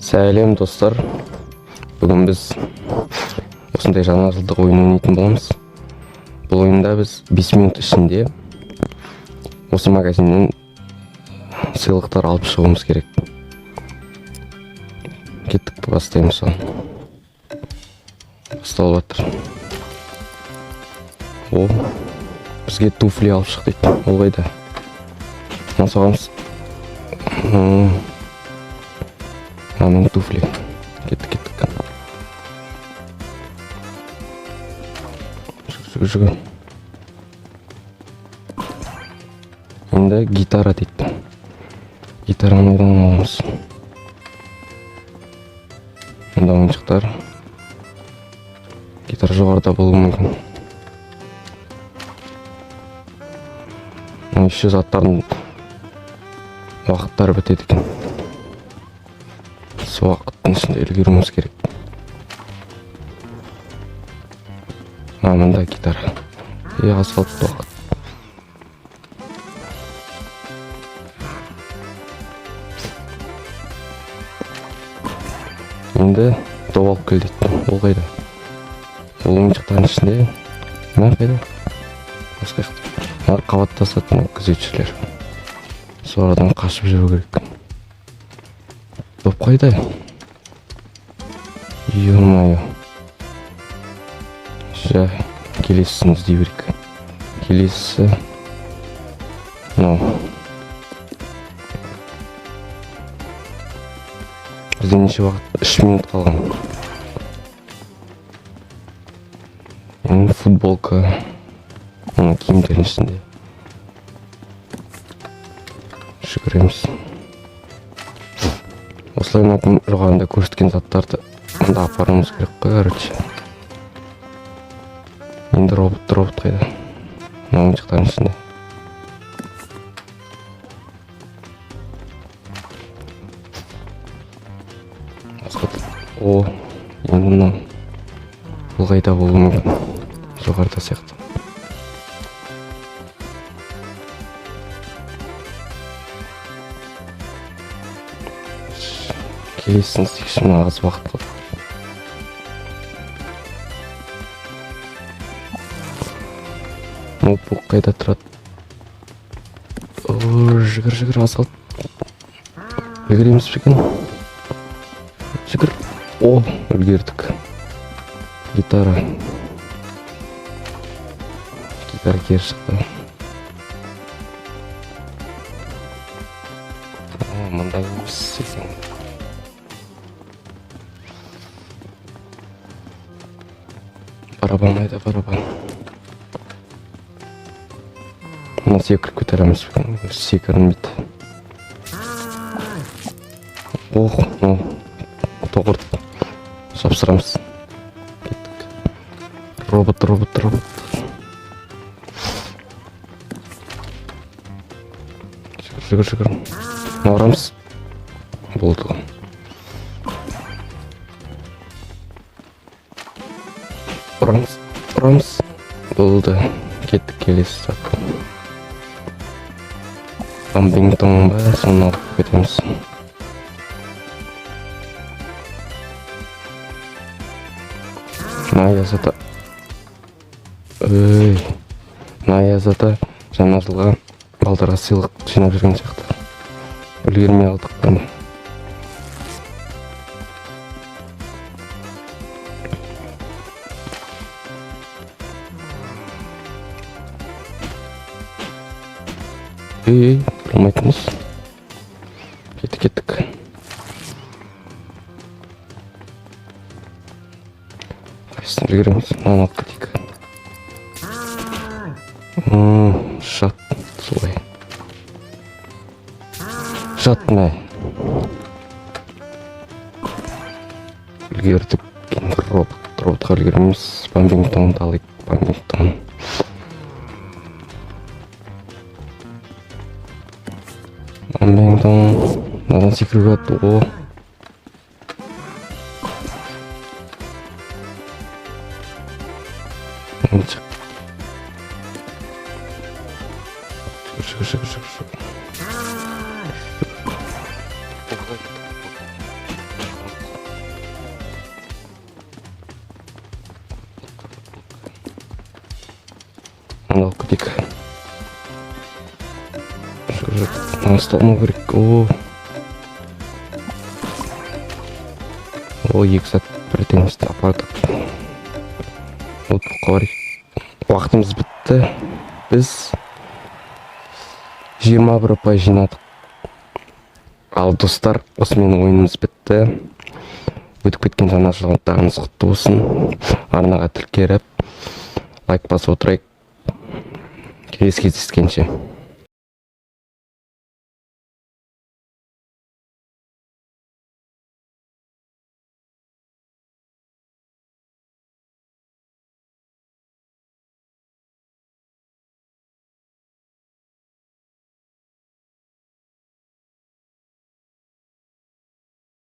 Сәлем, достар! Бүгін біз осындай жаңа жылдық ойын ойнайтын боламыз. Бұл ойында біз 5 минут ішінде осы магазиннен сыйлықтар алып шығуымыз керек. Кеттік, бастаймыз. Ал, басталып жатыр. О, бізге туфли алып шық дейді. Ол қайда? Мына соғамыз. Мынаның туфли. Кеттік, кеттік, жүгір, жүгір, жүгір. Енді гитара дейді. Гитараны қайдан аламыз? Мында ойыншықтар. Гитара жоғарыда болуы мүмкін. Мына еще заттардың уақыттары бітеді екен. Сол уақыттың ішінде үлгеруіміз керек. А, мында гитара. Е, аз қалыпты уақыт. Енді доп алып кел дейді. Ол қайда? Ол ойыншықтардың ішінде. Мына қайда? Басқа жақта. Мыналар қабаттасады, мына күзетшілер. Солардан қашып жүру керек. Доп қайда? Ё-моё! Жә, келесісін іздей берейік. Келесісі мынау. Бізде неше уақыт? 3 минут қалған. Енді футболка, мына киімдердің ішінде. Жүгіреміз осылай. Мына жоғарыда көрсеткен заттарды мында апаруымыз керек қой, короче. Енді робот. Робот қайда? Мына ойыншықтардың ішінде. Басқа. О, енді мынау. Бұл қайда болуы мүмкін? Жоғарыда сияқты. Келесісін істейікші. Мына аз уақыт қалды. Ноутбук қайда тұрады? О, жүгір, жүгір, аз қалды. Үлгереміз бе екен? Жүгір! О, үлгердік. Гитара. Гитара кері шықты. А, мында емес екен. Барабан қайда? Барабан. Мына секіріп кете аламыз ба екен? Секірінбейді. Ох, мынау тұғырды жапсырамыз. Кеттік. Робот, робот, робот! Жүгір, жүгір, жүгір! Мына ұрамыз. Болды ғой. Ұрамыз, ұрамыз. Болды. Кеттік, келесі зат. Бамбингтон ба, соны алып кетеміз. Аяз ата! Ей, мына Аяз ата жаңа жылға балдарға сыйлық жинап жүрген сияқты. Үлгермей қалдық қой. Ей, ей, болмайтын іс. Кеттік, кеттік. Қайсысын үлгереміз? Мынаны алып кетейік. Жат солай, жат. Мә, үлгердік. Енді робот. Роботқа үлгермейміз. Бамбингтонды алайық. Бамбингтон. Бамбингтон. Мынадан секіруге болады. О, ойыншық. Жүгір, жүгір, жүгір, жүгір. Мынаны алып кетейік. Жоқ, жоқ, мынаны ұстамау керек. О, о, 2 сағат бірден апардық. Ноутбукқа барайық. Уақытымыз бітті. Біз 21 ұпай жинадық. Ал, достар, осымен ойынымыз бітті. Өтіп кеткен жаңа жылдарыңыз құтты болсын! Арнаға тіркеліп, лайк басып отырайық. Келесі кездескенше!